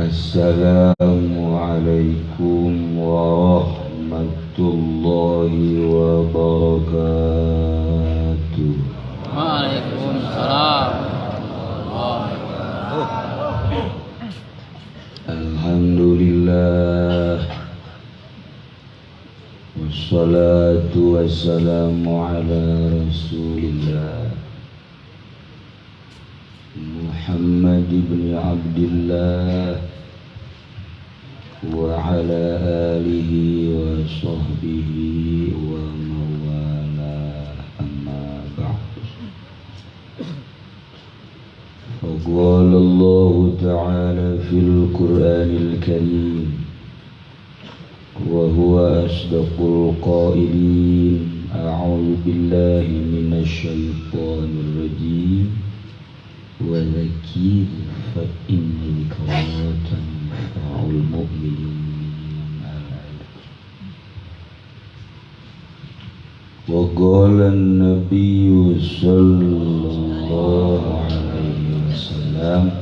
Assalamualaikum warahmatullahi wabarakatuh. Waalaikumsalam warahmatullahi wabarakatuh. Alhamdulillah, wassalatu wassalamu ala rasulillah Muhammad ibn Abdillah wa ala alihi wa sahbihi wa mawala, amma ba'd. Faqala Allah ta'ala fil Qur'anil Karim wa huwa asdaqul qailin, a'udzu billahi minasy syaithanir rajim. Wa dzakir fa inna dzikra tanfa'ul mu'minin. Wa qala an-nabiyyu sallallahu alaihi wasallam,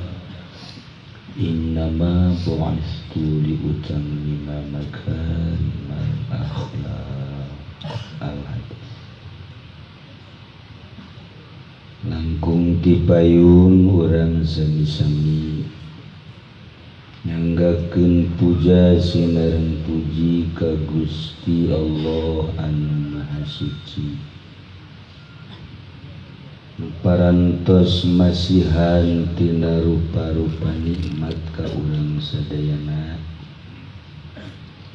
innama bu'itstu li utammima makarimal akhlaq. Al-hadis. Langkung tipayun urang sami-sami nyanggakeun puja sinareng puji ka Gusti Allah anu Maha Suci. Parantos masihan tina rupa-rupa nikmat ka urang sadayana,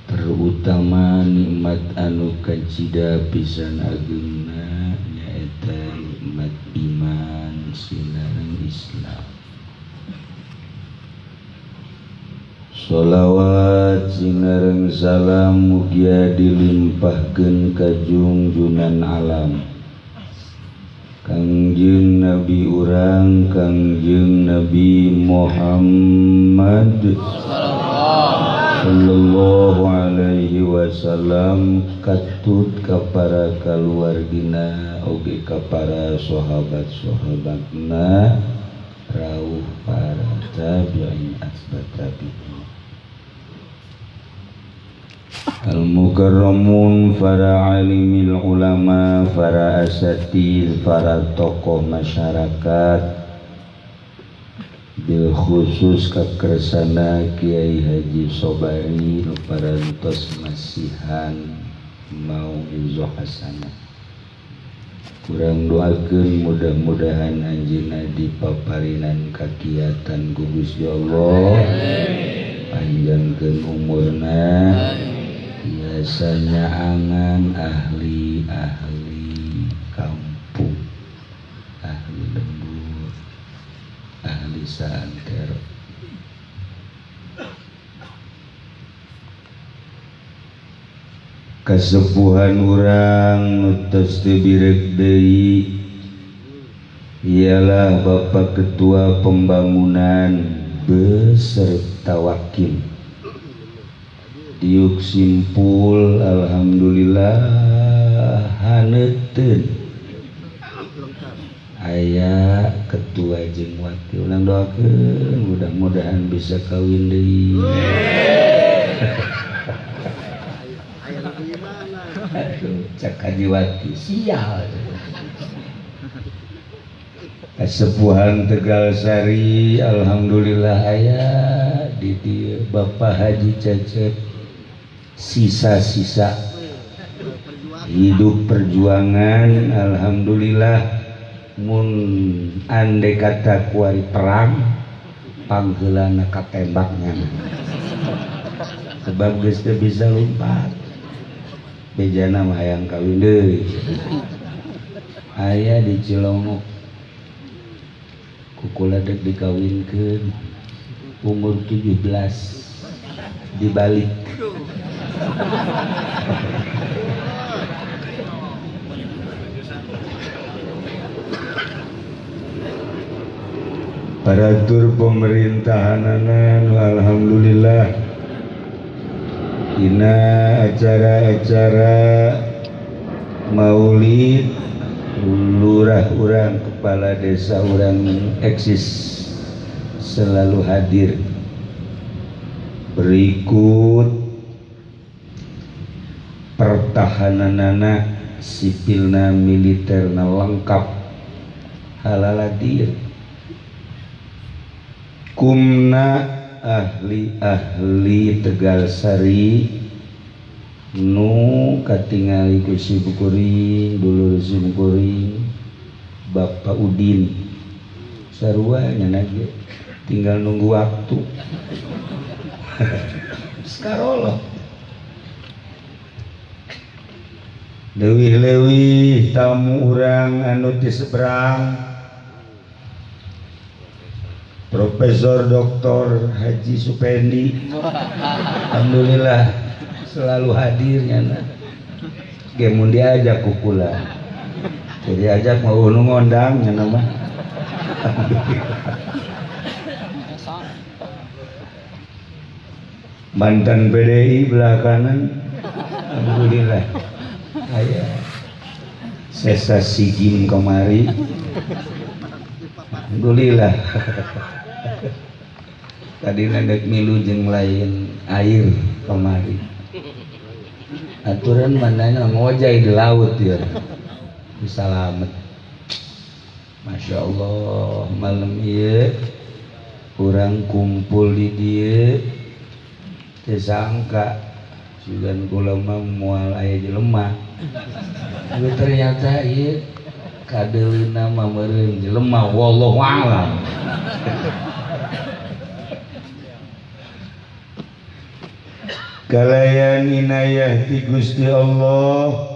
terutama nikmat anu kacida pisan ageungna nyaeta nikmat iman sinareng Islam. Sholawat sinareng salam mugia dilimpahkeun ka junjunan alam Kangjeng Nabi urang, Kangjeng Nabi Muhammad sallallahu alaihi wasallam, katut ka para kaluargina oge ka para sahabat-sahabatna, rauh para tabi'in atba tabi'in. Al-mukarramun, para alimil ulama, para asatiz, para tokoh masyarakat, bil khusus kakersana Kiai Haji Sobari nu parantos masihan mauizah hasanah. Kurang doakeun mudah-mudahan anjeunna dipaparinan kakiatan ku Gusti Allah, panjangkeun umurna, biasanya angan ahli-ahli kampung, ahli lembur, ahli santero. Kasepuhan urang nu tos teu birek deui ialah Bapak Ketua Pembangunan beserta wakil. Diuk simpul, alhamdulillah haneuteun aya ketua jeung wakil. Urang doakeun mudah-mudahan bisa kawin deui. Aduh, cak Hajiwati sial. Kasepuhan Tegalsari alhamdulillah aya di dieu Bapak Haji Cecep, sisa-sisa hidup perjuangan alhamdulillah. Mun andai kata kuari perang pangheulana katembaknya, sebab geus teu bisa lompat. Bejana mah hayang kawin deui. Aya di Cilongok kukula dek dikawinkeun umur 17 dibalik. Paratur pemerintahanana alhamdulillah dina acara-acara maulid lurah urang, kepala desa urang eksis selalu hadir. Berikut pertahananana sipilna militerna lengkap halaladir kumna ahli-ahli Tegal Sari nu katingali ku simkuring dulur simkuring Bapak Udin sarua nya ge tinggal nunggu waktu. Sekarolo leuwih-leuwih tamu urang anu di seberang Profesor Dr. Haji Supendi, alhamdulillah selalu hadirnya nah. Ge mun diajak ku kula. Jadi ajak mau nu ngondang nya mah. Mantan PDI belah kanan, alhamdulillah. Aya sesa sigim kemari, alhamdulillah. Tadi nandek milu jeung lain air kemari. Aturan mananya ngojay di laut ya. Salamet. Masya Allah malam ieu urang kumpul di dieu teu sangka sugan kula mah moal aya jelema. Tapi ternyata ieu kadeuleuna mah meureun jelema wallahu a'lam. Kalayan inayah ti Gusti Allah.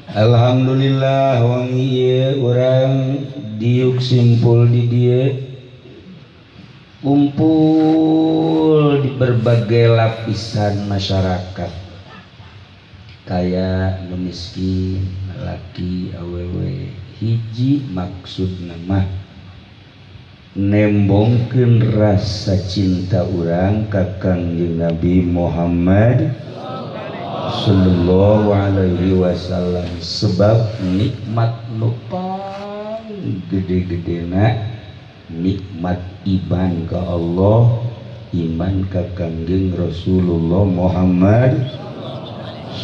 Alhamdulillah wangi ieu urang diuk simpul di dieu kumpul di berbagai lapisan masyarakat kaya nu miskin laki awewe hiji maksudna mah nembongkeun rasa cinta urang ka Kangjeng Nabi Muhammad sallallahu alaihi wasallam sebab nikmat nu paling gede-gedena nikmat iman ka Allah, iman ka Kangjeng Rasulullah Muhammad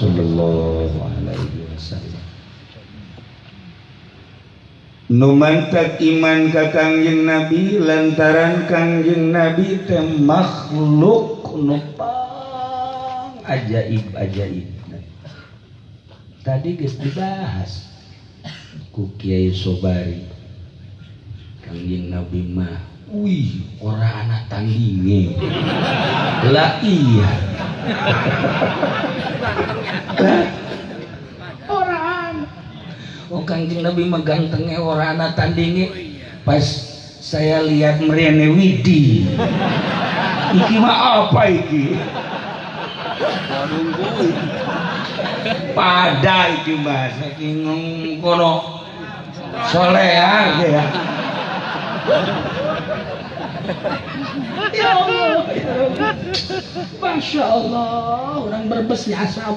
sallallahu alaihi wasallam. Nu mantak iman ka Kangjeng Nabi lantaran Kangjeng Nabi teh makhluk nu pang ajaib-ajaib. Tadi geus dibahas ku Kiai Sobari. Kangjeng Nabi mah wih ora ana tandinge. Lah iya. Ora ana. Oh Kangjeng Nabi mah gantenge ora ana tandinge. Pas saya lihat mrene Widi. Iki mah apa iki? Pada iki mah saking kono soleha ya. Ya Allah, ya Allah. Masya Allah, orang Brebes nyasap.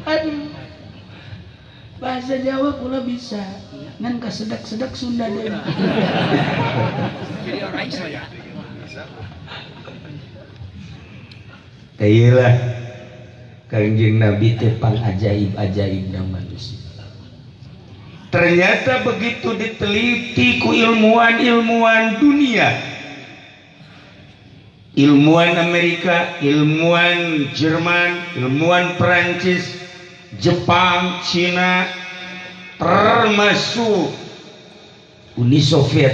Aduh, bahasa Jawa pula bisa, ngan kesedak-sedak Sunda deh. Jadi orang iso ya. Teulah Kangjeng Nabi teh pang ajaib-ajaibna manusia. Ternyata begitu diteliti ku ilmuwan-ilmuwan dunia, ilmuwan Amerika, ilmuwan Jerman, ilmuwan Perancis, Jepang, Cina, termasuk Uni Soviet,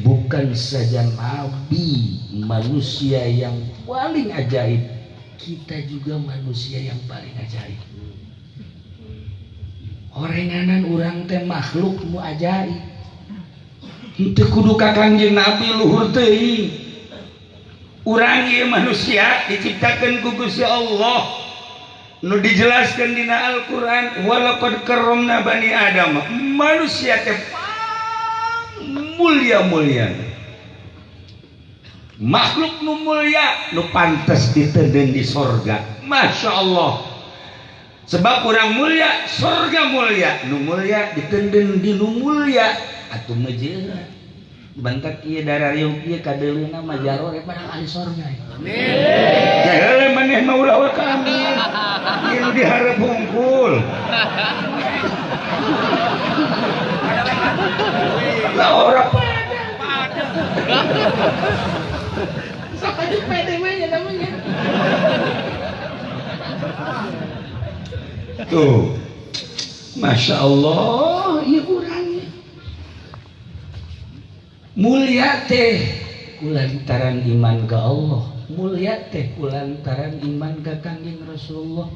bukan saja nabi manusia yang paling ajaib, kita juga manusia yang paling ajaib. Orenganan urang teh makhluk nu ajaib. Henteu kudu ka Kangjeng Nabi luhur teuing. Urang ieu manusia diciptakeun ku Gusti Allah. Nu dijelaskeun dina Al-Qur'an, walaqad karramna bani Adam. Manusia teh mulia-mulia. Makhluk nu mulia nu pantes ditenden di sorga. Masya Allah. Sebab orang mulia, sorga mulia, nu mulia ditenden di nu mulia atuh mejeuna. Bentak ieu darariuk ieu kadeuleuna mah jarore padahal ahli sorga. Amin. Heula maneh mah ulah wa ka amin. Ieu nu dihareup hungkul. Lah ora pada. Sok aja pede mah nya namanya. Tuh. Masya Allah, ieu urang mulia teh kulantaran iman ke Allah, mulia teh kulantaran iman ke Kangjeng Rasulullah.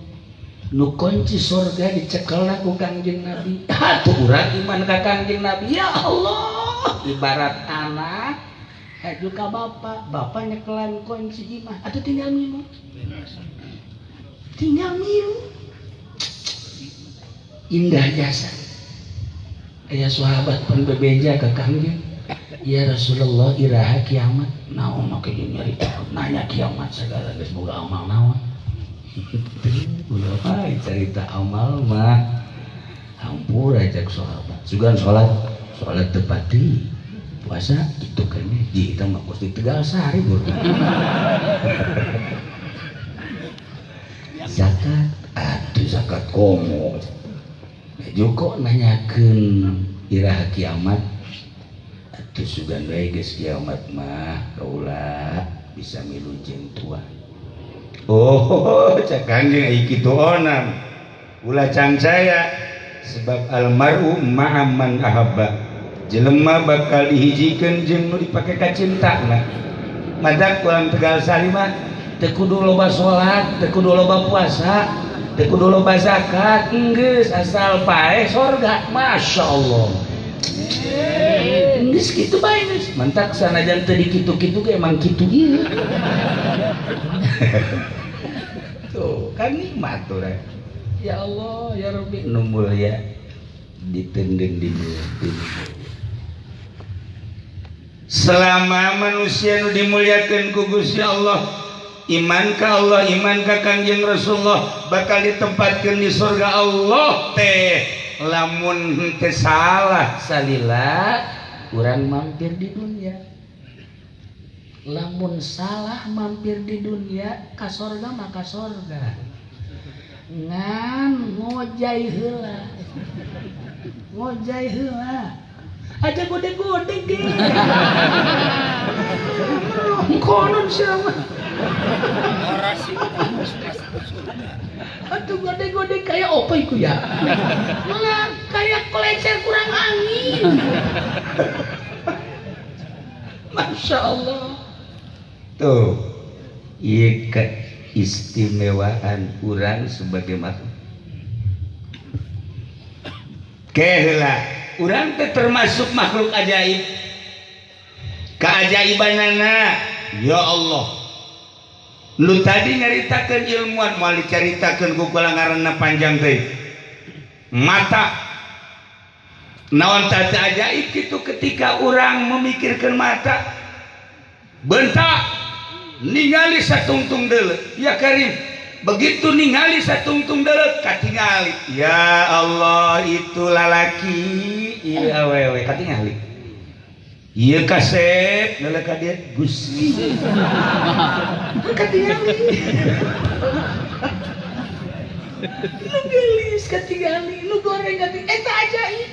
Nu kunci surga dicekelna ku Kangjeng Nabi. Atuh urang iman ka Kangjeng Nabi, ya Allah, ibarat anak haju ka bapak, bapak nyekelan kunci imah, atuh tinggal minum. Tinggal minum. Indah jasa. Aya sahabat pun bebeja ka Kangjeng. Ya Rasulullah, iraha kiamat. Naon make nyarita nanya kiamat segala geus boga amal naon. Ulah bae carita amal mah. Hampura cek sahabat. Sugan salat, salat teu pati. Puasa kitu keneh. Ji eta mah kos di Tegal Sari bur. Zakat, atuh zakat komo. Joko nanyakeun iraha kiamat. Atuh sugan bae geus kiamat mah kaula bisa milu jeung tuan. Oh, cak Kangjeng ai kitu onam. Ulah cangcaya sebab almaru ma'aman ahabba. Jelema bakal dihijikeun jeung nu dipake kacintana. Madak urang Tegal Sari mah teu kudu loba salat, teu kudu loba puasa, teu kudu loba zakat, geus asal paeh sorga. Masya Allah. Geus kitu bae geus. Mantak sanajan teu dikitu-kitu ge emang kitu ieu. Tuh, kan nikmat tuh. Ya Allah, ya Rabbi, nu mulia ditendeng di mulia. Selama manusia nu dimuliakeun ku Gusti Allah, iman ka Allah, iman ka Kangjeng Rasulullah, bakal ditempatkeun di surga Allah teh. Lamun teu salah salila urang mampir di dunia. Lamun salah mampir di dunia ka sorga mah ka sorga. Ngan ngojai heula. Ngojai heula. Aja gode-gode ge. Konon siapa? Aduh gode-gode kayak apa iku ya? Malah kayak kolecer kurang angin. Masya Allah. Tuh, iya keistimewaan urang sebagai makhluk. Keheula, urang teh termasuk makhluk ajaib. Keajaibanana, ya Allah. Lu tadi nyaritakeun ilmuwan, moal dicaritakeun ku kula ngaranna panjang teh. Mata naon teh ajaib kitu ketika urang memikirkeun mata. Bentak ningali satungtung deuleu, ya Karim. Begitu ningali satungtung deuleu katingali. Ya Allah, itu lalaki, ieu awewe katingali. Ieu kasep leuleuh ka dieu Gusti. Katingali. Nu geulis katingali, nu goreng katingali, eta ajaib.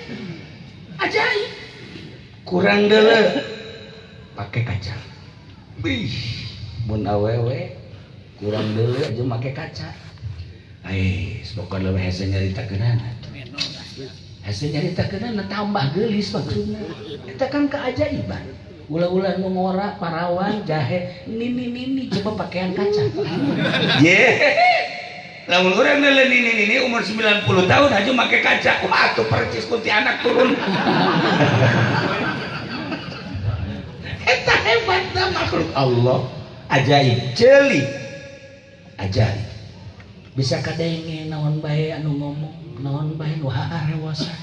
Ajaib. Kurang deuleu pake kaca. Wih, mun awewe kurang deuleu aja make kaca. Ai, pokona leuwih hese nyaritakeunana. Hese nyaritakeunana tambah geulis maksudna. Eta kan keajaiban. Ulah-ulah nu ngora parawan jahe nini-nini coba pakaian kaca. Ye. Lamun urang deuleu nini-nini umur 90 tahun aja make kaca. Wah, atuh percis kuntianak turun. Eta hebatna makhluk Allah. Ajaib, ceuli. Ajaib. Bisa kadenge naon bae anu ngomong, naon bae nu harewosan,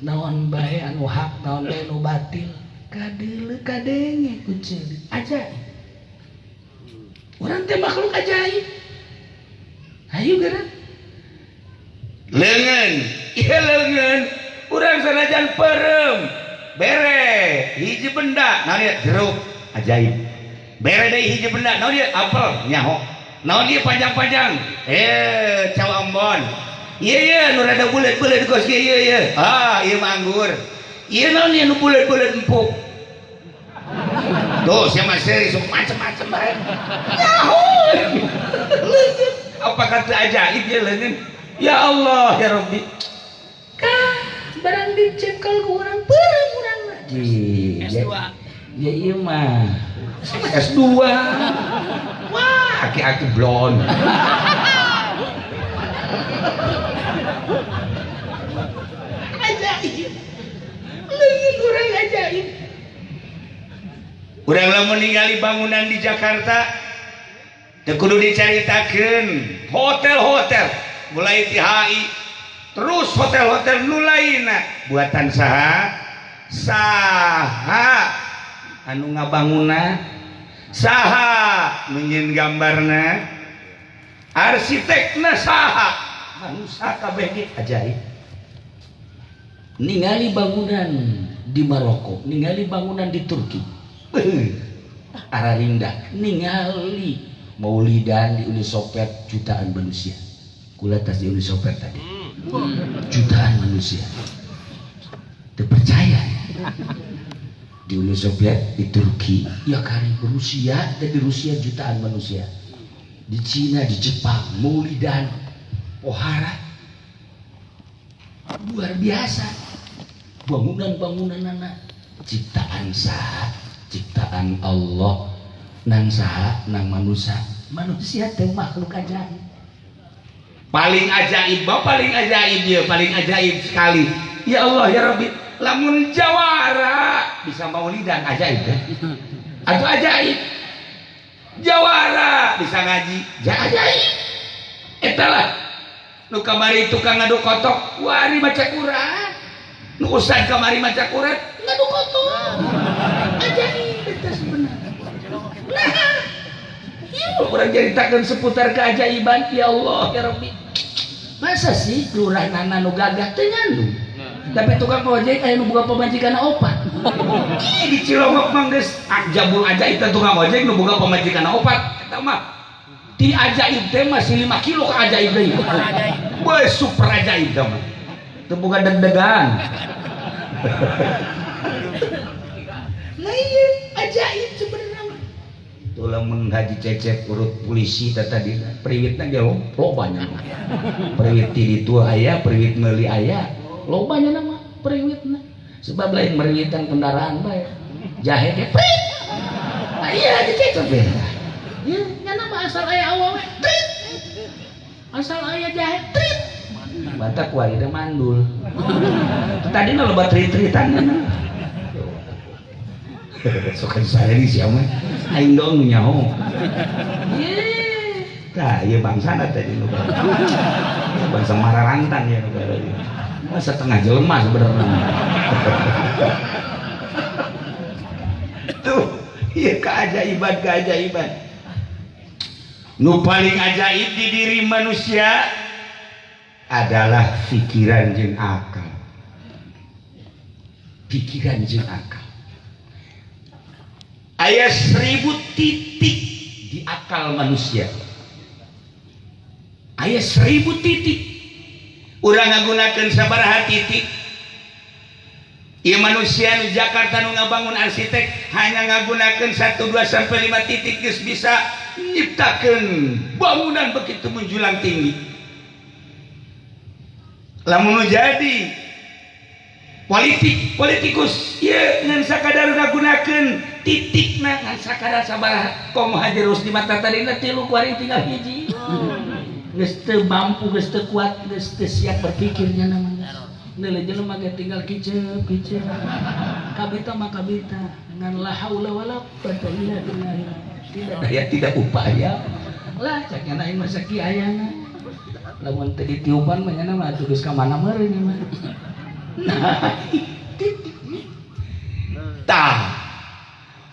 naon bae anu hak, naon bae anu batil. Kadeuleu kadenge ku ceuli. Ajaib. Urang teh makhluk ajaib. Hayu geura. Leungeun, ieu leungeun, urang sanajan peureum. Bere hiji benda naon ieu jeruk ajaib. Bere deui hiji benda naon ieu apel nyaho. Naon ieu panjang-panjang? Cau ambon. Ieu ieu nu rada buleut-buleut kos ieu ieu ieu. Ah, ieu mah anggur. Ieu naon ieu nu buleut-buleut empuk. Tuh, sia mah seri sok macem-macem bae. Nyaho. Apa kata ajaib ieu leungeun? Ya Allah ya Rabbi. Kah barang dicekel ku urang peureum urang mah. S2. Ya ieu mah S2. Wah, aki-aki blon. Ajaib. Leungeun urang ajaib. Urang lamun ningali bangunan di Jakarta teu kudu dicaritakeun. Hotel-hotel mulai ti HI terus hotel-hotel nu lainna buatan saha? Saha anu ngabangunna? Saha nu nyieun gambarna? Arsitekna saha? Manusia kabeh ge ajaib. Ningali bangunan di Maroko, ningali bangunan di Turki. Ararinda ningali maulidan di Uni Soviet jutaan manusia. Kula tas di Uni Soviet tadi. Jutaan manusia. Terpercaya. Di Uni Soviet, di Turki, ya kali Rusia, dan di Rusia jutaan manusia. Di Cina, di Jepang, maulidan, pohara. Luar biasa. Bangunan-bangunan anak ciptaan saha, ciptaan Allah, nang saha, nang manusia. Manusia teh makhluk ajaib. Paling ajaib, paling ajaib ya, paling ajaib sekali. Ya Allah ya Rabbi, lamun jawara bisa maulidan ajaib kan? Atau ajaib. Jawara bisa ngaji, ja ajaib. Eta lah. Nu kamari tukang ngadu kotok, wari maca Quran. Nu ustad kamari maca Quran, ngadu kotok. Ajaib eta sebenarnya. Nah, ieu urang caritakeun seputar keajaiban ya Allah ya Rabbi. Masa sih lurah nana nu gagah teu nyandung? Tapi tukang ojek aya nu boga pamajikan opat. Ih di Cilongok mah geus jabul ajaib teh tukang ojek nu boga pamajikan opat. Eta mah ti ajaib teh masih 5 kilo ka ajaib deui. Boy super ajaib teh mah. Teu boga deg-degan. Nah iya ajaib sebenarnya mah. Tuh lamun Haji Cecep urut polisi teh tadi priwitna ge loba nya. Priwit ti ditu aya, priwit meuli aya. Loba nya nama priwitna. Sebab lain meriwitan kendaraan bae. Jahe ge prit. Nah iya Haji Cecep ya. Ya, nya nama asal aya awewe trit. Asal aya jahe trit. Batak warida mandul. Tadi mah loba trit-tritan. Sok saya di sia mah. Aing dong nyaho. Tah ieu bangsana tadi nu. Bangsa mararantan ya nu. Setengah jelema sebenarnya. Tuh, ieu keajaiban-keajaiban. Nu paling ajaib di diri manusia adalah pikiran jeung akal. Pikiran jeung akal. Aya 1000 titik di akal manusia. Aya 1000 titik. Urang ngagunakeun sabaraha titik. Ieu manusia nu Jakarta nu ngabangun arsitek hanya ngagunakeun 1, 2 sampai 5 titik geus bisa nyiptakeun bangunan begitu menjulang tinggi. Lamun nu jadi politik, politikus ieu ngan sakadar ngagunakeun titikna ngan sakadar sabaraha. Komo Haji Rusdi mata tadina 3 kuari tinggal hiji. Geus teu mampu, geus teu kuat, geus teu siap berpikirnya namanya. Nilai jelema ge tinggal kicep kicep. Kabita mah kabita ngan la haula wala quwata illa billah. Tidak daya tidak upaya. Lah cak nya aing mah sakieu ayana. Lamun teu ditiupan mah nya mah atuh geus ka mana meureun mah. Nah, titik. Tah.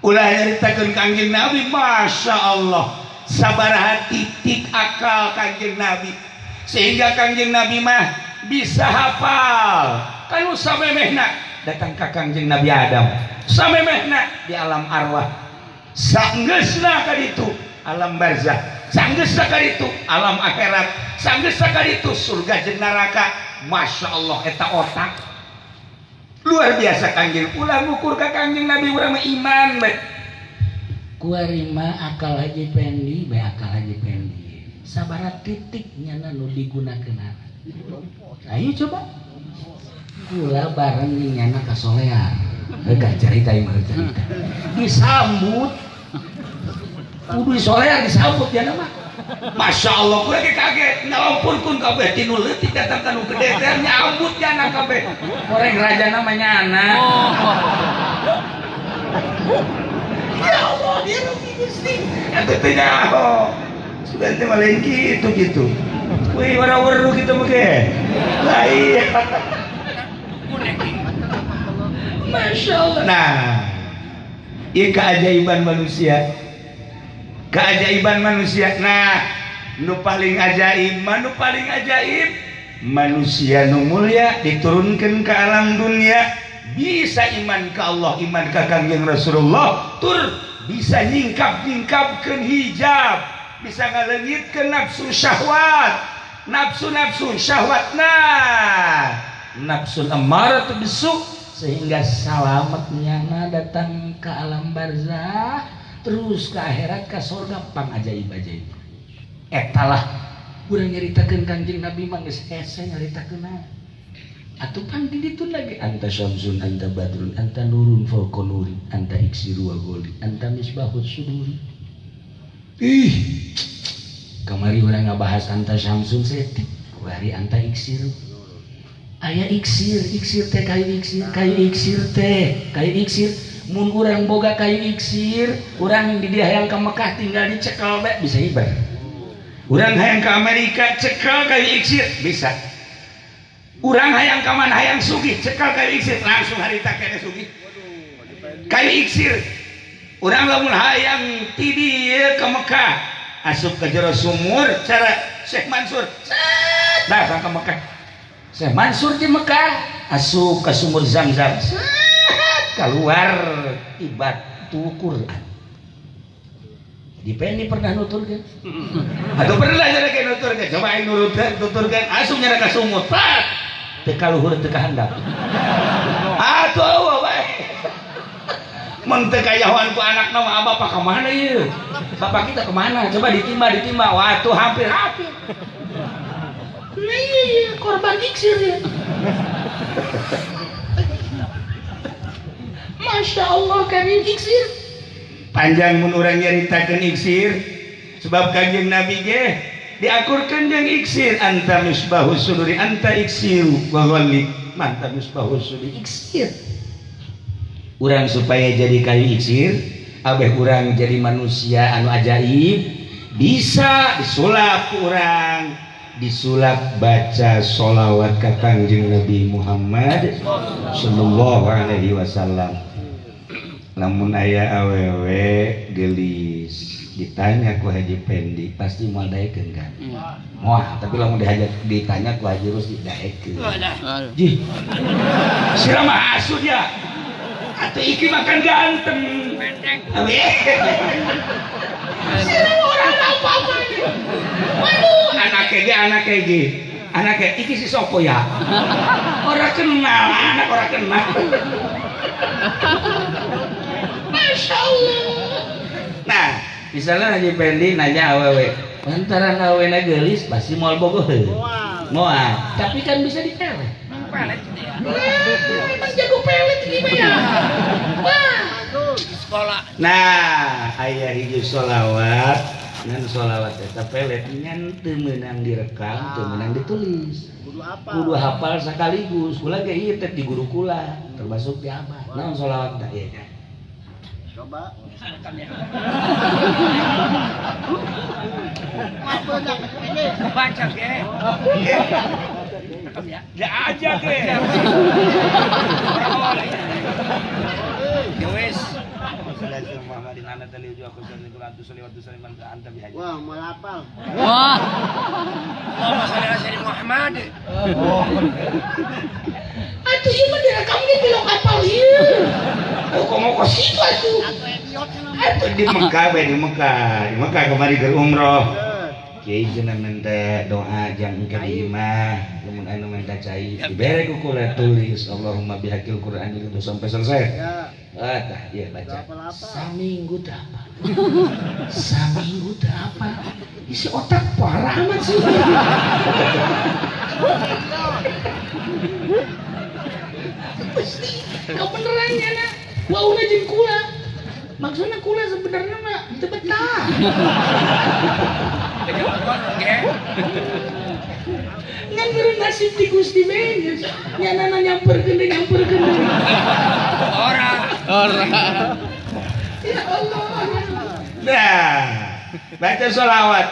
Ulah nyaritakeun Kangjeng Nabi, Masya Allah. Sabaraha titik akal Kangjeng Nabi. Sehingga Kangjeng Nabi mah bisa hafal. Kanu samemehna datang ka Kangjeng Nabi Adam. Samemehna di alam arwah. Sanggeusna ka ditu alam barzah. Sanggeusna ka ditu alam akhirat. Sanggeusna ka ditu surga jeung neraka. Masya Allah eta otak. Luar biasa Kangjeng. Ulah ngukur ka Kangjeng Nabi urang mah iman bae. Kuari mah akal Haji Pendi bae akal Haji Pendi. Sabaraha titik nyana nu digunakeunana. Ayo coba. Kula bareng jeung nyana ka Solear. Heuh carita ieu mah carita. Disambut. Kudu di Solear disambut nyana mah. Masya Allah kula ge kaget ngalompurkeun kabeh ti nu leutik datang ka nu gede teh nyambut nyana kabeh. Koreng rajana mah nyana. Ya Allah, dia rugi Gusti. Eta teh nyaho. Sudah teh mah lain kitu gitu. Wih, wara-waru gitu mah ge. Lah iya. Masya Allah. Nah, ieu keajaiban manusia. Keajaiban manusia. Nah, nu paling ajaib, nu paling ajaib manusia nu mulia diturunkan ke alam dunia bisa iman ke Allah, iman ke Kangjeng Rasulullah, tur bisa nyingkap-nyingkapkeun hijab, bisa ngaleungitkeun nafsu syahwat, nafsu-nafsu syahwatna, nafsu amaratu bisu sehingga salamat nyana datang ke alam barzah terus ke akhirat ke surga pang ajaib-ajaib. Etalah urang nyaritakeun Kangjeng Nabi mah geus hese nyaritakeunna. Atuh pan di ditu lagi anta syamsun anta badrun anta nurun fawqa nuri anta iksiru wa goli anta misbahus suduri. Ih, kamari urang ngabahas anta syamsun setik kuari anta iksiru. Aya iksir, iksir teh kayu iksir, kayu iksir teh, kayu iksir. Mun urang boga kayu iksir, urang di dia hayang ka Mekah tinggal dicekel bae bisa hibar. Urang hayang ka Amerika cekel kayu iksir bisa. Urang hayang ka mana hayang sugih cekel kayu iksir langsung harita kene sugih. Kayu iksir. Urang lamun hayang ti dieu ka Mekah asup ka jero sumur cara Syekh Mansur. Set datang ka Mekah. Syekh Mansur di Mekah asup ka sumur Zam-Zam. Set keluar ibatu Quran. Di Pendi pernah nuturkeun? Atau pernah nyana ke nuturkeun? Coba aing nurutkeun, tuturkeun asup nyana ka sumur. Pat. Teu ka luhur teu ka handap. Atuh eueuh bae. Mun teu kayahoan ku anakna mah bapak ka mana ieu? Bapak kita kemana? Coba ditimba, ditimba. Wah, tuh hampir-hampir. Nah, iya, korban iksir ya. Masya Allah kan iksir. Panjang mun urang nyaritakeun iksir sebab Kanjeng Nabi ge diakurkeun jeung iksir anta misbahus suduri anta iksiru wa ghalli manta misbahus suduri iksir. Urang supaya jadi kayu iksir abeh urang jadi manusia anu ajaib bisa disulap urang disulap baca sholawat ka Kangjeng Nabi Muhammad sallallahu alaihi wasallam. Lamun aya awewe gelis ditanya ku Haji Pendi pasti moal daekeun kan? Moal, tapi lamun ditanya ku Haji Rusdi daekeun. Jih. Sira mah asud ya. Atuh iki makan ganteng. Sira orang apa-apa. Waduh, anake ge anake ge. Anake iki si sopo ya? Ora kenal, anak ora kenal. Masya Allah. Nah, misalnya Haji Pendi nanya awewe, lantaran awena geulis pasti moal bogoh. Moal. Tapi kan bisa dipelet. Pelet ya. Nah, emang jago pelet gimana ya? Wah, sekolah. Nah, aya hiji sholawat, ngan sholawat eta pelet ngan teu meunang direkam, teu meunang ditulis. Kudu hafal sekaligus. Kula ge ieu teh di guru kula, termasuk di abah. Naon sholawat teh ieu? Coba. Baca ge. Ya aja ge. Ya wis. Wah, mau lapal. Wah. Allahumma sholli ala sayyidina Muhammad. Oh. Atuh ieu mah direkam ge tilok apal ieu. Komo kos kitu atuh. Atuh di Mekah bae di Mekah. Di Mekah kamari keur umroh. Kiai cenah minta doa jang engke di imah, lamun anu minta cai dibere ku kula tulis Allahumma bihaqil Qur'an itu sampai selesai. Ah tah ieu baca. Saminggu teh apa? Saminggu teh apa? Isi otak parah amat sih. Pasti kebenarannya nak. Wauna jeung kula. Maksudnya kula sebenarnya mah teu betah. Ngan meureun nasib ti Gusti bae geus. Nyanana nyamperkeun deui nyamperkeun deui. Ora. Ora. Ya Allah. Nah, baca sholawat.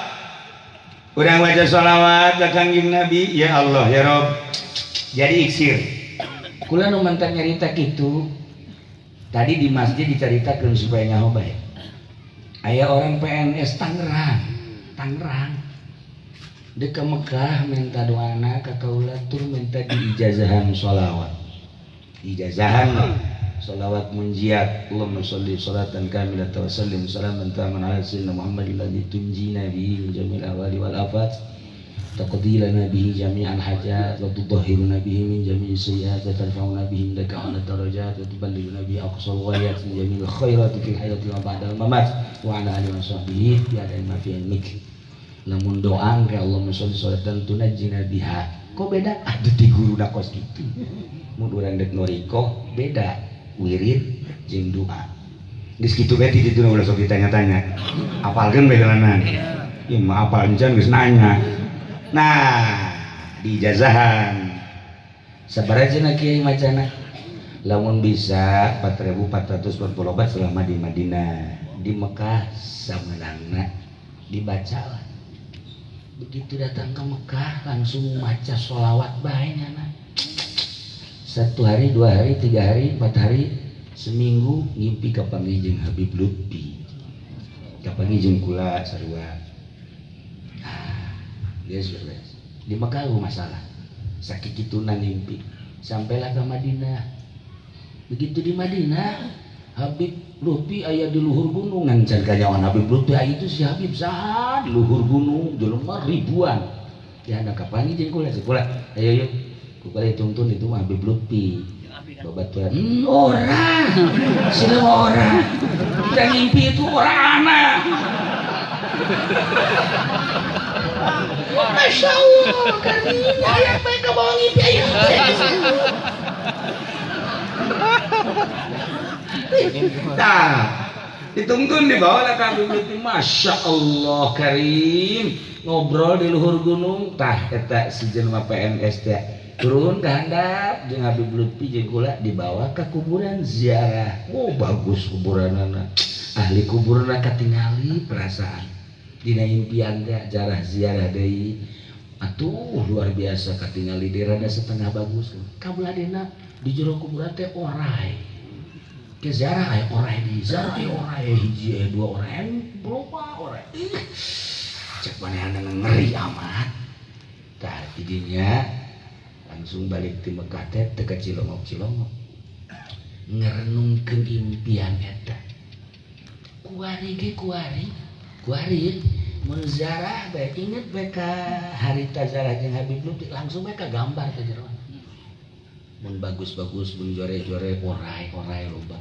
Urang baca sholawat ka Kangjeng Nabi, ya Allah ya Rob. Jadi iksir. Kula nu mantan nyarita kitu. Tadi di masjid diceritakeun supaya nyaho bae. Aya orang PNS Tangerang, Tangerang. Dek ke Mekah minta doana ka kaula tur minta diijazahan sholawat. Ijazahan sholawat munjiat. Allahumma sholli sholatan kamilatan wa sallim salaman taman ala sayyidina Muhammadin alladzi tunjina bihi min jamil ahwali wal afat. Taqdi lana bihi jami'al hajat wa tudahhiruna bihi min jami'i sayyi'at wa tarfa'una bihi indaka 'ala darajat wa tuballighuna bihi aqsal ghayat min jami'il khairati fil hayati wa ba'dal mamat wa 'ala alihi wa sahbihi bi adai ma fi ilmik. Lamun doa ke Allahumma sholli sholatan tunajjina biha. Kok beda? Aduh di guru da kos kitu. Mun urang dek noriko beda wirid jeung doa. Geus kitu bae di ditu ulah sok ditanya-tanya. Apalkeun bae heulanan. Ieu mah apal encan geus nanya. Nah, diijazahan. Sabaraha cenah kiai macana? Lamun bisa 4444 selama di Madinah, di Mekah sameunangna dibacalah. Begitu datang ke Mekah langsung maca sholawat bae nyana. 1 hari, 2 hari, 3 hari, 4 hari, seminggu ngimpi kapanggih jeung Habib Lutfi. Kapanggih jeung kula sarua. Geus beres. Di Mekah eueuh masalah. Sakituna ngimpi. Sampailah ke Madinah. Begitu di Madinah, Habib Lutfi aya di luhur gunung. Ngan can kanyawan Habib Lutfi aya itu si Habib saha di luhur gunung jelema ribuan. Ya anda kapanggih jeung kula kula. Ayo yuk. Ku kula dituntun itu mah Habib Lutfi. Babaturan. Ora. Sina mah ora. Kita ngimpi itu ora anak. Masya Allah, karena ayah mereka bawa ngimpi ayah. Nah, dituntun dibawa lah ke Habib Lutfi. Masya Allah Karim, ngobrol di luhur gunung. Tah eta si jelema PNS teh turun ke handap jeung Habib Lutfi jeung kula dibawa ke kuburan ziarah. Oh bagus kuburanana. Ahli kuburanna katingali perasaan. Dina impian teh jarah ziarah deui. Atuh luar biasa katingali di rada setengah bagus. Kabelah dina di jero kuburan teh orai. Ke ziarah aya orai di ziarah aya orai hiji aya dua orai loba orai. Ih, cek manehna ngeri amat. Tah tidinya langsung balik ti Mekah teh teu ka Cilongok-Cilongok. Ngerenungkeun impian eta. Kuari ge kuari, kuari mun zarah bae inget bae ka harita zarah jeung Habib Lutfi langsung bae ka gambar teh jero. Mun bagus-bagus mun jore-jore orai-orai loba.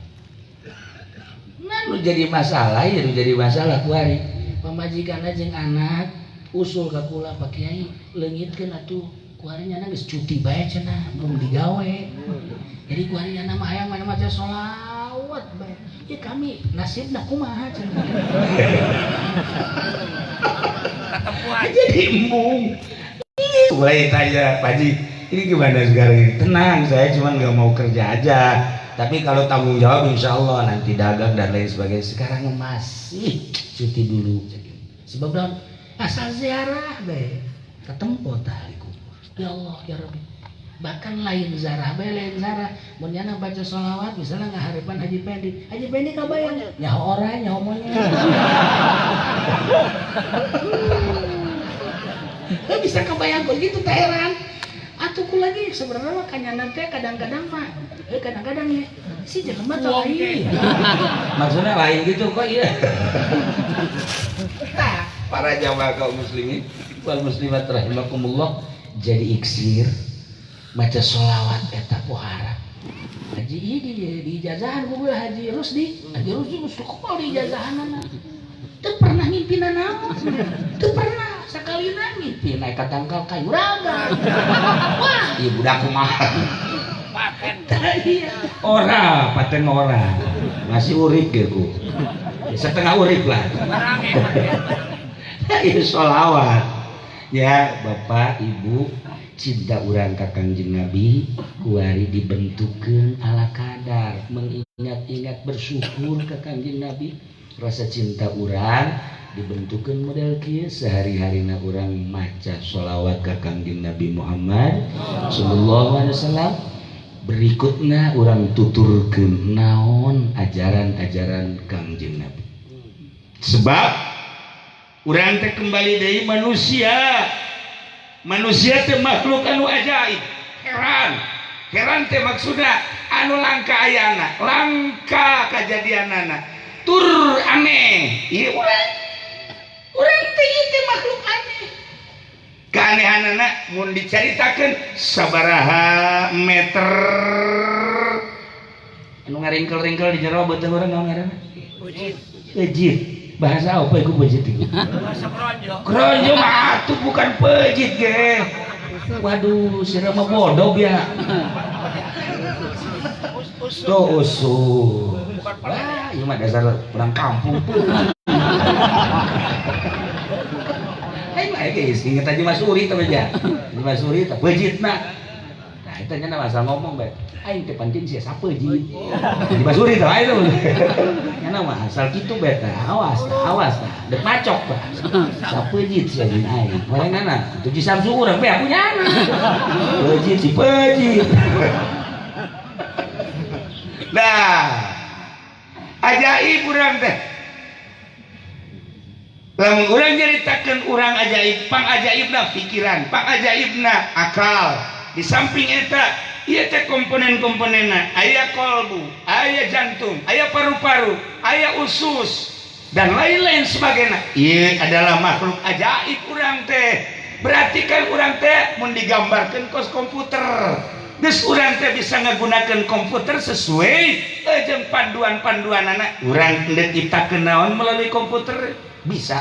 Nah nu jadi masalah ya nu jadi masalah kuari. Pamajikanna jeung anak usul ka kula Pak Kiai leungitkeun atuh kuari nyana geus cuti bae cenah mung digawe. Jadi kuari nyana mah hayang mana maca sholawat bae. Ya kami nasibna kumaha cenah. Jadi embung. Mulai tanya Pak Haji, ini gimana sekarang ini? Tenang, saya cuma nggak mau kerja aja. Tapi kalau tanggung jawab insya Allah nanti dagang dan lain sebagainya. Sekarang masih cuti dulu. Sebab daun asal ziarah bae ketempo tah di kubur. Ya Allah ya Rabbi. Bahkan lain zarah bae lain zarah. Mun nyana baca sholawat misalnya ngaharepan Haji Pendi. Haji Pendi kabayang nyaho orai nyaho monyet. Bisa kebayang kok gitu teh heran. Atuh ku lagi sebenarnya mah kanyana teh kadang-kadang mah kadang-kadang ya si jelema teh lain. Maksudnya lain gitu kok iya. Tah, para jamaah kaum muslimin wal muslimat rahimakumullah, jadi iksir maca sholawat eta pohara. Haji ini di ijazahan ku Haji Rusdi, Haji Rusdi geus kepal di ijazahanana. Teu pernah ngimpinan naon. Teu pernah sakalina ngimpi naik ka tangkal kayu raga. Wah, ieu budak kumaha. Paten. Ora, paten ora. Masih urip ge ku. Setengah urip lah. Ieu sholawat. Ya, Bapak, Ibu, cinta urang ka Kangjeng Nabi kuari dibentukkeun ala kadar, mengingat-ingat bersyukur ka Kangjeng Nabi. Rasa cinta urang dibentukkeun model kieu sehari-harina urang maca sholawat ka Kangjeng Nabi Muhammad sallallahu alaihi wasallam. Berikutna urang tuturkeun naon ajaran-ajaran Kangjeng Nabi. Sebab urang teh kembali deui manusia. Manusia teh makhluk anu ajaib, heran. Heran teh maksudna anu langka ayana, langka kajadianana, tur aneh. Ieu urang. Urang teh ieu teh makhluk aneh. Keanehanana mun dicaritakeun sabaraha meter anu ngaringkel-ringkel di jero beuteung urang naon ngaranna? Beujeut. Beujeut. Bahasa apa iku beujeut iku? Bahasa keronjo. Keronjo mah atuh bukan beujeut ge. Waduh, sira mah bodoh ya. Tuh usul. Wah, ieu mah dasar urang kampung. Aing mah geus inget aja Mas Uri teh aja. Mas Uri teh beujeutna. Nah, eta nya asal ngomong bae. Aing teh pancen sia sapeujit. Jadi Mas Uri teh aing teh. Nya mah asal kitu bae tah. Awas tah, awas tah. Dek macok tah. Sapeujit sia jeung aing. Horenganna tujuh samsu urang bae aku nyana. Peujit si peujit. Nah, ajaib urang teh. Lamun urang nyaritakeun urang ajaib, pang ajaibna pikiran, pang ajaibna akal. Di samping eta ieu teh komponen-komponenna, aya kolbu, aya jantung, aya paru-paru, aya usus dan lain-lain sebagainya. Ieu adalah makhluk ajaib urang teh. Berarti kan urang teh mun digambarkeun kos komputer. Geus urang teh bisa ngagunakeun komputer sesuai jeung panduan-panduanana. Urang endek nyiptakeun naon melalui komputer bisa.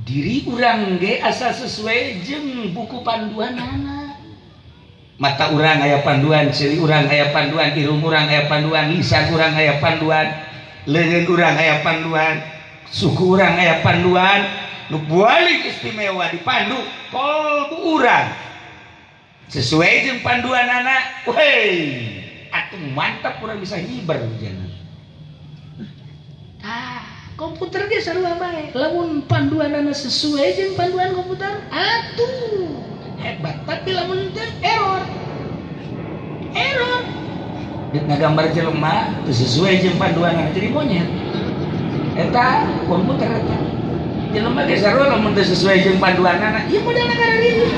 Diri urang ge asal sesuai jeung buku panduanana. Mata urang aya panduan, ceuli urang aya panduan, irung urang aya panduan, lisan urang aya panduan, leungeun urang aya panduan, suku urang aya panduan. Nu paling istimewa dipandu kolbu urang sesuai jeung panduanana. Weh, atuh mantap urang bisa hiber jangan. Ah, komputer ge sarua bae. Lamun panduanana sesuai jeung panduan komputer, atuh hebat. Tapi lamun teu error. Error. Deuk ngagambar jelema teu sesuai jeung panduanana jadi monyet. Eta komputer eta. Jelema ge sarua lamun teu sesuai jeung panduanana, ieu modalna kararieu.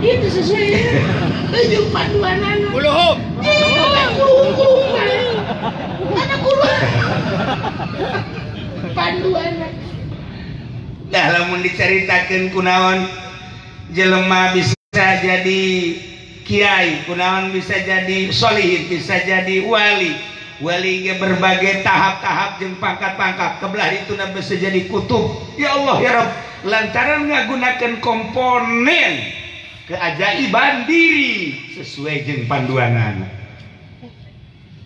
Ieu teu sesuai jeung panduanana. Kuluhum. Kuluhum. Anak kuluhum. Panduanana. Dah lamun dicaritakeun kunaon jelema bisa jadi kiai, kunaon bisa jadi sholihin, bisa jadi wali. Wali ge berbagai tahap-tahap jeung pangkat-pangkat. Kebelah itu bisa jadi kutub. Ya Allah ya Rabb, lantaran ngagunakeun komponen keajaiban diri sesuai jeung panduanana.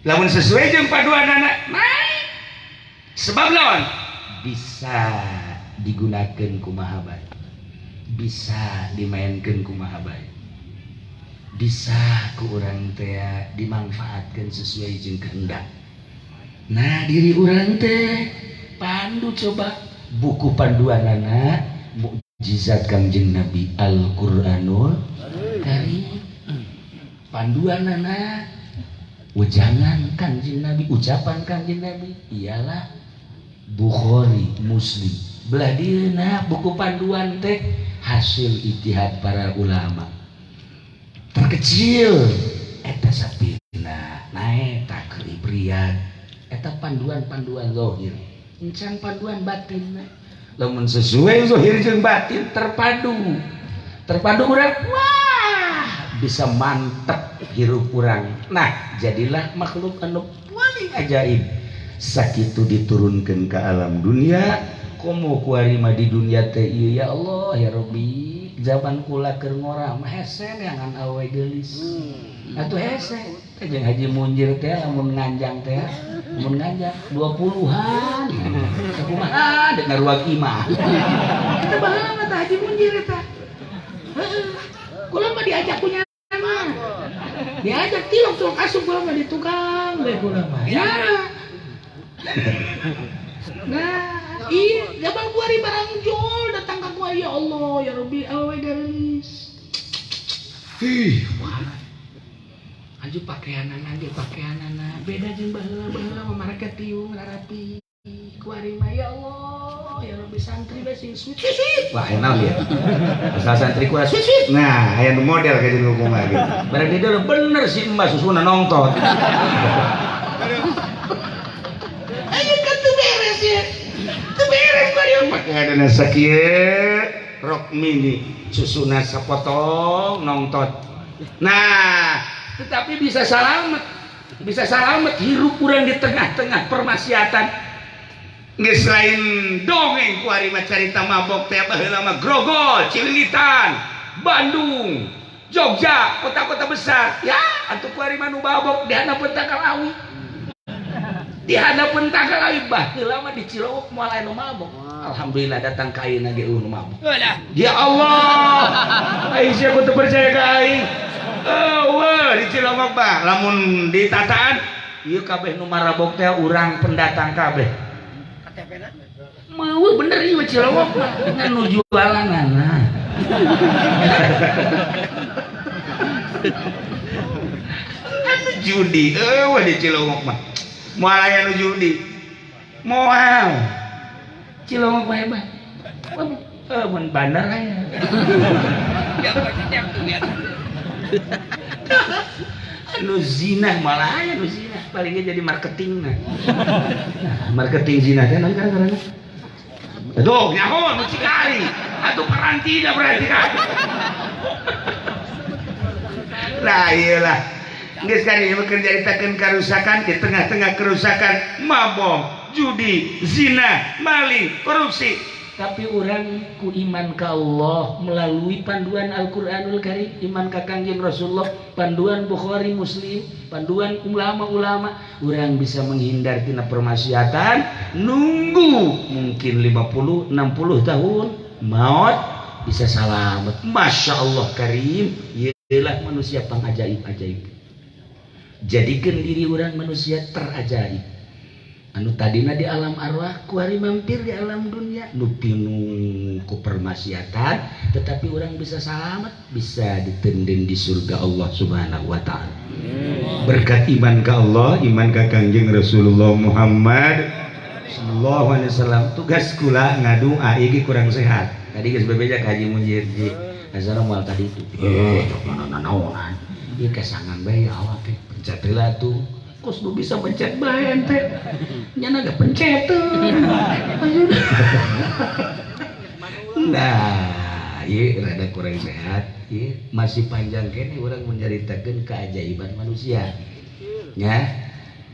Lamun sesuai jeung panduanana, naik. Sebab lawan bisa digunakeun kumaha bae. Bisa dimainkan kumaha bae. Bisa ku urang teh dimanfaatkan sesuai jeung kehendak. Nah, diri urang teh pandu coba buku panduanana mukjizat Kangjeng Nabi Al-Qur'anul Karim. Panduanana ujangan Kangjeng Nabi, ucapan Kangjeng Nabi ialah Bukhari, Muslim. Belah dieuna buku panduan teh Hasil ijtihad para ulama. Terkecil eta sapina naek tak keibrian eta panduan-panduan zahir. Encan panduan batin. Lamun sesuai zahir jeung batin terpadu. Terpadu urang wah bisa mantep hirup urang. Nah, jadilah makhluk anu paling ajaib. Sakitu diturunkeun ke alam dunia, komo kuari mah di dunia teh ieu ya Allah ya Rabbi, zaman kula keur ngora mah hese neangan awewe geulis. Atuh hese teh jeung Haji Munjir teh lamun nganjang teh, lamun nganjang 20-an. Kumaha deuk ngaruag imah. Eta baheula mah tah Haji Munjir eta. Heeh. Kula mah diajak ku nyana mah. Diajak tilok-tilok asup kula mah di tukang bae kula mah. Ya. Nah, iya, zaman kuari barang jol datang ka kuari ya Allah ya Rabbi awewe geulis. Ih, wah. Aju pakaianana ge pakaianana beda jeung baheula-baheula mah marake tiung rarapi. Kuari mah ya Allah ya Rabbi santri bae sing sweet sweet. Wah, enak ya. Asal santri kuari sweet sweet. Nah, aya nu model ka jeung kumaha gitu. Barang di dieu bener si emas susuna nongton. Ayo kan teu beres ya. Teu beres kuari pakaianana sakieu rok mini susuna sapotong nongton. Nah, tetapi bisa salamet. Bisa salamet hirup urang di tengah-tengah permaksiatan. Geus lain dongeng kuari mah carita mabok teh baheula mah Grogol, Cililitan, Bandung, Jogja, kota-kota besar. Ya, atuh kuari mah nu mabok di handapeun tangkal awi. Di handapeun tangkal awi baheula mah di Cilowok moal aya nu mabok. Alhamdulillah datang ka ayeuna ge eueuh nu mabok. Ya Allah. Ai sia ku teu percaya ka aing. Eueuh di Cilowok bah lamun ditataan ieu kabeh nu marabok teh urang pendatang kabeh. Mau bener ieu Cilowok mah ngan nu jualanana. Anu judi eueuh di Cilowok mah. Moal aya nu judi. Moal. Cilowok mah hebat. Mun bandar aya. Anu zina malah aya nu zina palingnya jadi marketing nah. Marketing zina teh naon gara-garana? Aduh, nyaho nu cikari. Atuh perantina berarti kan. Nah, iyalah. Geus kan ieu keur nyaritakeun karusakan di tengah-tengah kerusakan mabok, judi, zina, maling, korupsi. Tapi orang ku iman ka Allah melalui panduan Al-Qur'anul Karim, iman ka Kangjeng Rasulullah, panduan Bukhari Muslim, panduan ulama-ulama, orang bisa menghindar tina permaksiatan, nunggu mungkin 50, 60 tahun maut bisa salamet. Masya Allah Karim, iyalah manusia pangajaib-ajaib. Jadikan diri orang manusia terajaib. Anu tadina di alam arwah kuari mampir di alam dunia nu pinuh ku permaksiatan, tetapi orang bisa salamet, bisa ditenden di surga Allah Subhanahu wa taala. Berkat iman ka Allah, iman ka Kangjeng Rasulullah Muhammad sallallahu alaihi wasallam. Tugas kula ngadua iki kurang sehat. Tadi geus bebeja ka Haji Munjir ji. Azana moal tadi itu. Nanaonan. Ieu kesangan bae awak teh pencet heula tuh. Kos nu bisa pencet bae ente. Nyana ge pencet. Nah, ieu rada kurang sehat, ieu masih panjang kene urang menceritakeun keajaiban manusia. Nya,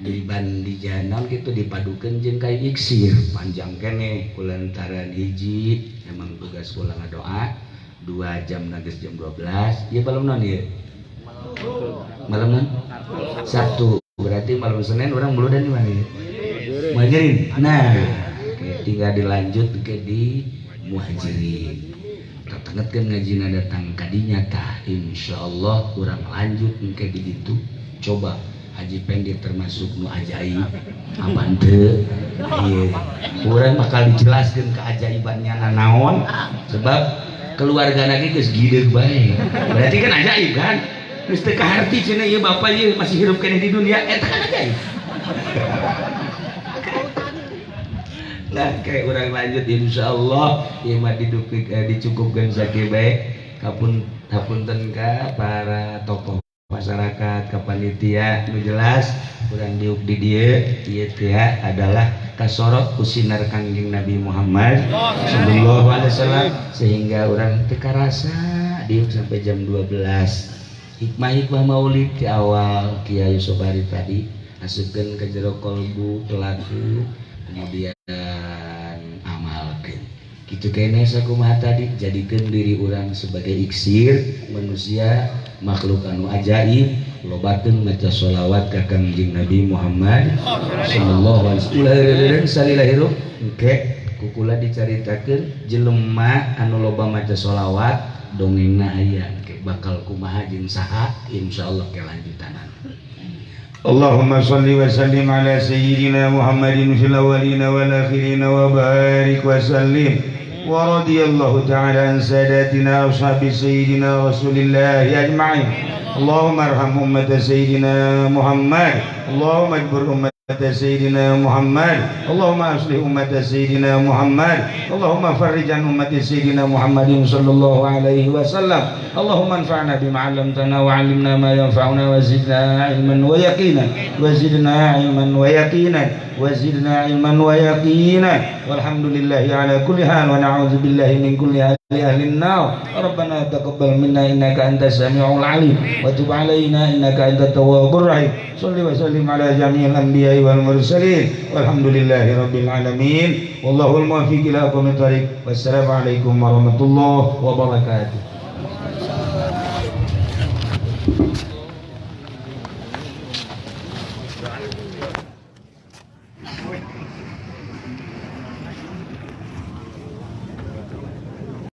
di di jalan gitu dipadukeun jeung kayu iksir, panjang kene kulantaran hiji emang tugas kula ngadoa 2 jam geus jam 12. Ieu malam naon ieu? Malam naon? Sabtu. Berarti malam Senin orang meludan di mana ya? Muhajirin. Nah, oke, tinggal dilanjut ke di Muhajirin. Tetengetkeun ngajina datang kadinya tah insyaallah urang lanjut ke di ditu. Coba Haji Pendi termasuk nu ajaib. Apaan teu? Ieu. Urang bakal dijelaskeun keajaibannya nanaon sebab keluarga lagi geus gideug bae. Berarti kan ajaib kan? Geus teu kaharti cenah ieu bapak ieu masih hirup keneh di dunia eta kan ajaib. Lah kayak urang lanjut insyaallah ieu mah dicukupkeun sakieu bae. Kapun hapunten ka para tokoh masyarakat ka panitia nu jelas urang diuk di dieu ieu teh adalah kasorot ku sinar Kangjeng Nabi Muhammad sallallahu alaihi wasallam sehingga urang teu karasa diuk sampai jam 12. Hikmah-hikmah maulid di awal Kiai Sobari tadi asupkeun ke jero kolbu pelaku kemudian amalkeun. Kitu keneh sakumaha tadi jadikeun diri urang sebagai iksir manusia makhluk anu ajaib lobakeun maca sholawat ka Kangjeng Nabi Muhammad sallallahu alaihi wasallam. Ulah heureun salila hirup engke kukula dicaritakeun jelema anu loba maca sholawat dongengna aya engke bakal kumaha jeung saha insyaallah kelanjutanan. Allahumma shalli wa sallim ala sayyidina Muhammadin fil awwalina wal akhirina wa barik wa sallim wa radiyallahu ta'ala an sadatina ashabi sayyidina Rasulillah ajma'in. Allahumma arham ummata sayyidina Muhammad. Allahumma ajbur ummata sayyidina Muhammad. Allahumma aslih ummata sayyidina Muhammad. Allahumma farrij an ummati sayyidina Muhammadin sallallahu alaihi wasallam. Allahumma anfa'na bima 'allamtana wa 'allimna ma yanfa'una wa zidna 'ilman wa yaqinan wa zidna 'ilman wa yaqinan wa zidna 'ilman wa yaqinan. Walhamdulillahi ala kulli hal wa na'udzu billahi min kulli ahli an-nar. Rabbana taqabbal minna innaka antas samiul 'alim wa tub 'alaina innaka antat tawwabur rahim. Shalli wa sallim ala jami'il anbiya'i wal mursalin. Walhamdulillahi rabbil alamin. Wallahul muwaffiq ila aqwamit thariq. Wassalamu alaikum warahmatullahi wabarakatuh.